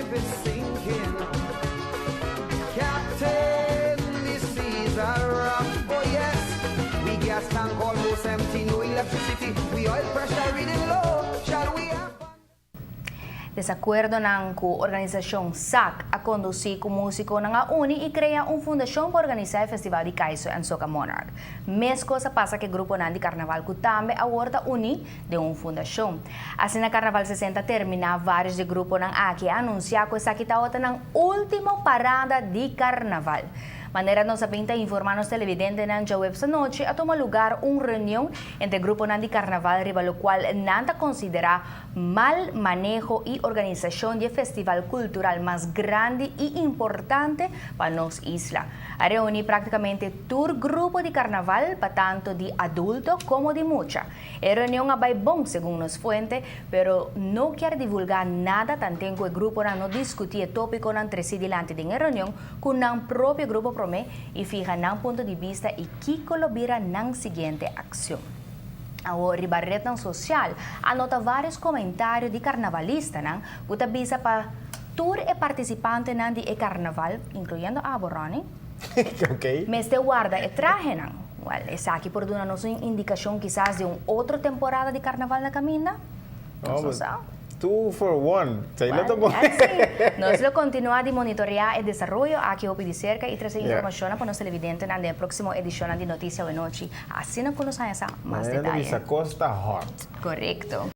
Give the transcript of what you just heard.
ship is sinking. Captain, the seas are rough. Oh yes, we gas tank almost empty, no electricity. We oil pressure reading low. Shall we have fun? Desakuerdonan ku organisashon SAC a kondusí ku músikonan a uni i krea un fundashon pa organisá e festival di Kaiso and Soca Monarch. Meskos a pasa ku e gruponan di karnaval ku tambe awor ta uní den un fundashon. Asina Karnaval 60 a terminá, vários di e gruponan aki a anunsiá ku esaki tabata nan último parada di karnaval. Manera nos a bin ta informá nos televidentenan djaweps anochi a tuma lugar un reunion entre gruponan di karnaval riba lokual nan ta konsiderá mal maneho i organisashon di e festival kultural mas grandi i importante pa nos isla. A reuní práktikamente tur grupo di karnaval, pa tantu di adulto komo di mucha. E reunion a bai bon, segun nos fuente, pero no kier divulgá nada tanten ku e gruponan no diskutí e tópikonan tresí dilanti den e reunion ku nan propio grupo promé i fiha nan punto di bista i kiko lo bira nan siguiente akshon. Awor riba retnan sosial a nota vários komentario di karnavalistanan ku ta bisa pa tur e partisipantenan di e karnaval, inkluyendo abo Ronnie, mester warda e trahenan. Wèl, esaki por duna nos un indikashon kisas di un otro temporada di karnaval na kaminda? Nos no sa. Two for one. Esei lo ta bon. Nos lo kontinuá di monitoreá e desaroyo aki hopi di serka i trese informashonnan pa nos televidentenan den e próksimo edishonnan di Notisia Awenochi. Asina ku nos haña sa mas Manera ta detaye. bisa kos ta hòt. Korekto.